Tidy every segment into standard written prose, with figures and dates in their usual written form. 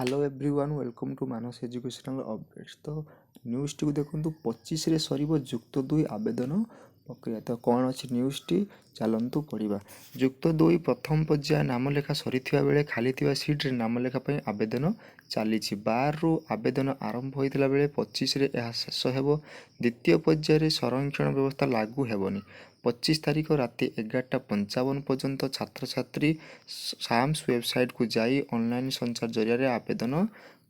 Hello everyone, welcome to Manas Educational Updates। ତ ନ୍ୟୁଜ୍ଟିକୁ ଦେଖନ୍ତୁ, 25ରେ ସରିବ ଯୁକ୍ତ ଦୁଇ ଆବେଦନ ପ୍ରକ୍ରିୟା। ତ କ'ଣ ଅଛି ନ୍ୟୁଜ୍ଟି, ଚାଲନ୍ତୁ ପଢ଼ିବା। ଯୁକ୍ତ ଦୁଇ ପ୍ରଥମ ପର୍ଯ୍ୟାୟ ନାମଲେଖା ସରିଥିବା ବେଳେ ଖାଲି ଥିବା ସିଟ୍ରେ ନାମଲେଖା ପାଇଁ ଆବେଦନ ଚାଲିଛି। 12ରୁ ଆବେଦନ ଆରମ୍ଭ ହୋଇଥିଲା ବେଳେ 25ରେ ଏହା ଶେଷ ହେବ। ଦ୍ୱିତୀୟ ପର୍ଯ୍ୟାୟରେ ସଂରକ୍ଷଣ ବ୍ୟବସ୍ଥା ଲାଗୁ ହେବନି। 25 ତାରିଖ ରାତି 11:55 ପର୍ଯ୍ୟନ୍ତ ଛାତ୍ରଛାତ୍ରୀ ସାମ୍ସ ୱେବସାଇଟ୍କୁ ଯାଇ ଅନଲାଇନ୍ ସଞ୍ଚାର ଜରିଆରେ ଆବେଦନ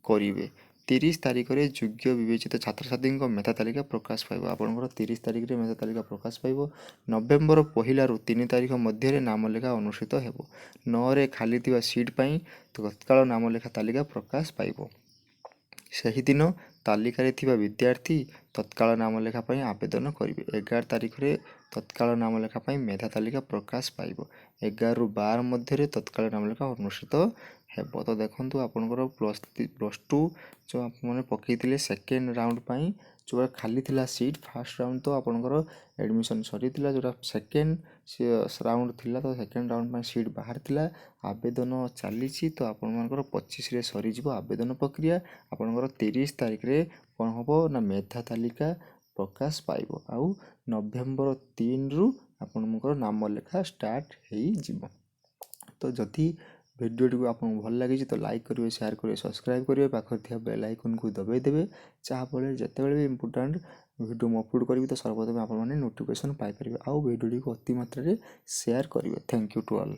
କରିବେ। 30 ତାରିଖରେ ଯୋଗ୍ୟ ବିବେଚିତ ଛାତ୍ରଛାତ୍ରୀଙ୍କ ମେଧା ତାଲିକା ପ୍ରକାଶ ପାଇବ। ଆପଣଙ୍କର 30 ତାରିଖରେ ମେଧା ତାଲିକା ପ୍ରକାଶ ପାଇବ। ନଭେମ୍ବର 1ରୁ 3 ତାରିଖ ମଧ୍ୟରେ ନାମଲେଖା ଅନୁଷ୍ଠିତ ହେବ। 9ରେ ଖାଲି ଥିବା ସିଟ୍ ପାଇଁ ତତ୍କାଳ ନାମଲେଖା ତାଲିକା ପ୍ରକାଶ ପାଇବ। ସେହିଦିନ ତାଲିକାରେ ଥିବା ବିଦ୍ୟାର୍ଥୀ ତତ୍କାଳ ନାମଲେଖା ପାଇଁ ଆବେଦନ କରିବେ। 11 ତାରିଖରେ ତତ୍କାଳ ନାମଲେଖା ପାଇଁ ମେଧା ତାଲିକା ପ୍ରକାଶ ପାଇବ। 11ରୁ 12 ମଧ୍ୟରେ ତତ୍କାଳ ନାମଲେଖା ଅନୁଷ୍ଠିତ ହେବ। ତ ଦେଖନ୍ତୁ, ଆପଣଙ୍କର +2 ଯେଉଁ ଆପଣମାନେ ପକାଇଥିଲେ ସେକେଣ୍ଡ ରାଉଣ୍ଡ ପାଇଁ, ଯେଉଁଟା ଖାଲି ଥିଲା ସିଟ୍, ଫାର୍ଷ୍ଟ ରାଉଣ୍ଡ ତ ଆପଣଙ୍କର ଆଡ଼ମିସନ୍ ସରିଥିଲା, ଯେଉଁଟା ସେକେଣ୍ଡ ରାଉଣ୍ଡ ଥିଲା, ତ ସେକେଣ୍ଡ ରାଉଣ୍ଡ ପାଇଁ ସିଟ୍ ବାହାରିଥିଲା, ଆବେଦନ ଚାଲିଛି। ତ ଆପଣମାନଙ୍କର 25ରେ ସରିଯିବ ଆବେଦନ ପ୍ରକ୍ରିୟା। ଆପଣଙ୍କର 30 ତାରିଖରେ କ'ଣ ହେବ ନା ମେଧା ତାଲିକା ପ୍ରକାଶ ପାଇବ ଆଉ ନଭେମ୍ବର 3ରୁ ଆପଣଙ୍କର ନାମ ଲେଖା ଷ୍ଟାର୍ଟ ହେଇଯିବ। ତ ଯଦି ଭିଡ଼ିଓଟିକୁ ଆପଣଙ୍କୁ ଭଲ ଲାଗିଛି, ତ ଲାଇକ୍ କରିବେ, ସେୟାର କରିବେ, ସବସ୍କ୍ରାଇବ୍ କରିବେ, ପାଖରେ ଥିବା ବେଲ୍ ଆଇକନ୍କୁ ଦବାଇ ଦେବେ, ଯାହାଫଳରେ ଯେତେବେଳେ ବି ଇମ୍ପୋର୍ଟାଣ୍ଟ ଭିଡ଼ିଓ ମୁଁ ଅପଲୋଡ଼ କରିବି, ତ ସର୍ବପ୍ରଥମେ ଆପଣମାନେ ନୋଟିଫିକେସନ୍ ପାଇପାରିବେ। ଆଉ ଭିଡ଼ିଓଟିକୁ ଅତି ମାତ୍ରାରେ ସେୟାର କରିବେ। Thank you to all.